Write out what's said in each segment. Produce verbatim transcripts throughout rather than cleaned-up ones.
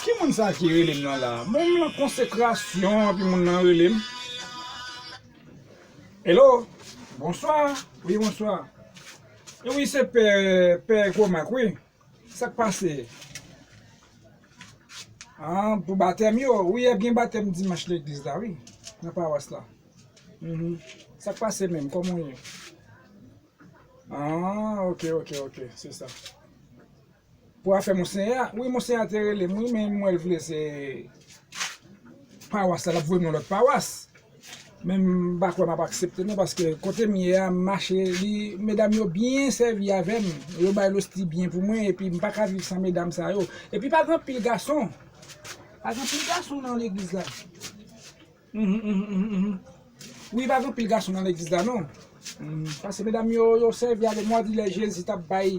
Ki moun sa ki rele m nan la? Bon, m nan konsekrasyon, epi moun nan rele m. Hello? Bonswa. Wi, bonswa. E wi, se pè, pè Gwomak, wi. Sa k pase? Ah, pou batèm yo? Wi, y ap gen batèm dimanch legliz la, wi. Nan pawas la. Mhm. Sa k pase menm? Kòman w ye? Ah, ok, ok, ok. Se sa. Pou afè Monseyè a, wi, Monseyè a te rele m, wi, men m wè l vle se pawas la, l ap voye m nan lòt pawas. Men m pa kwè m ap aksepte non, paske kote m ye a, m mache, li, medam yo byen sèvi avè m. Yo bay losti byen pou mwen, epi m pa ka viv san medam sa yo. Epi pa gen anpil gason. Pa gen anpil gason nan legliz la. Mhm, mhm, mhm, mhm. Wi, pa gen anpil gason nan legliz la, non. Mhm. Paske medam yo, yo sèvi avè m, w a di lè Jezi t ap bay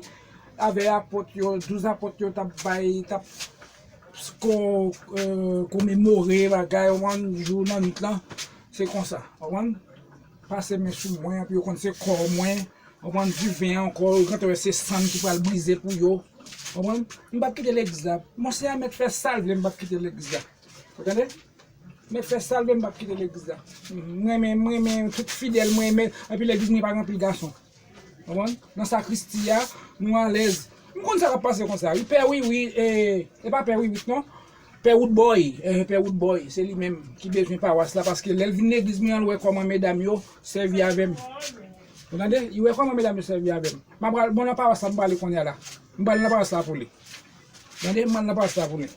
avè apòt yo, douz apòt yo t ap bay, t ap ko-, eh, komemore bagay, w konprann, jou nan nwit lan. Se konsa, w konprann? Pase men sou mwen, epi yo konn se kò mwen, w konprann, diven an ankò, yo gentan wè se sann ki pral brize pou yo. W konprann? M p ap kite legliz la. Monseyè mèt fè sa l vle, m p ap kite legliz la. Ou tande? Mèt fè sa l vle, m p ap kite legliz la. M renmen, m renmen tout fidèl, m renmen, epi legliz mwen pa gen anpil gason. Konprann? Nan sakristi a, nou alèz. M konn sa k ap pase konsa. Wi, pè Wiwi, e, e pa pè Wiwi, non. Pè Woodboy, eh, pè Woodboy, se li menm ki bezwen pawas la, paske lè l vin legliz mwen an, l wè kòman medam yo sèvi avè m. Ou tande? Li wè kòman medam yo sèvi avè m. M ap pral, bon, nan pawas la, m prale kounye a la. M prale nan pawas la pou li. Tande? M prale nan pawas la pou li.